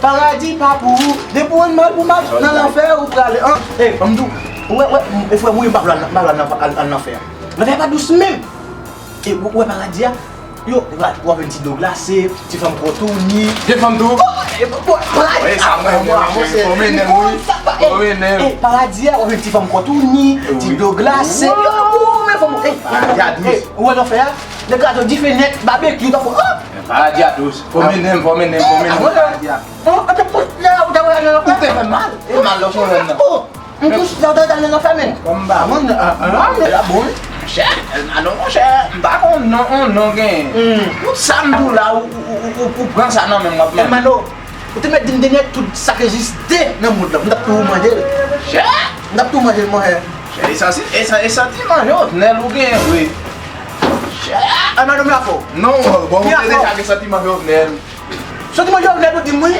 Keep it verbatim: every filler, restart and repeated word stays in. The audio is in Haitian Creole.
Paradi pa pou ou. Depi w ann mal pou mal, nan lanfè ou prale. An, e, ban m di w, ou wè, wè, e frè m, wi, m pa vle al, m pa vle al nan, al, al nan lanfè a. Lanfè a pa dous menm. E ou wè paradi a? Yo, w ap jwenn ti dlo glase, ti fanm kò touni. Gen fanm tou? E, bon, paradi a, mwen, mwen, mwen, se, fò mennen m, wi. Fò mennen m. E, paradi a, w ap jwenn ti fanm kò touni, ti dlo glase. Yo, ou, men fanm, e, paradi a dous. E, ou wè lanfè a? Nèg la tou dife nèt, babekyou, ta fò, oh! Paradi a dous. Fò mennen m, fò mennen m, fò mennen m paradi a. Ou te fè mal. E mal lò sou jèn nan. M kouche sa w ta al nan lanfè, men. Kòm ba. Mwen, a, a, a, men la bon. Monchè, Elmano, monchè, m pa konn non, on non gen. Tout sa m di w la, ou, ou, ou, ou, ou pran sa nan men m, w ap mande. Elmano, ou te mèt di m de nèt tout sa k egziste nan mond lan. M t ap tou manje l. Chè! M t ap tou manje l, monchè. Chè, e santi, e sa, e santiman Jovenel ou gen vre. Chè! Elmano, m la fò. Non, bon, ou te deja gen santiman Jovenel. Santiman Jovenel, ou di m wi.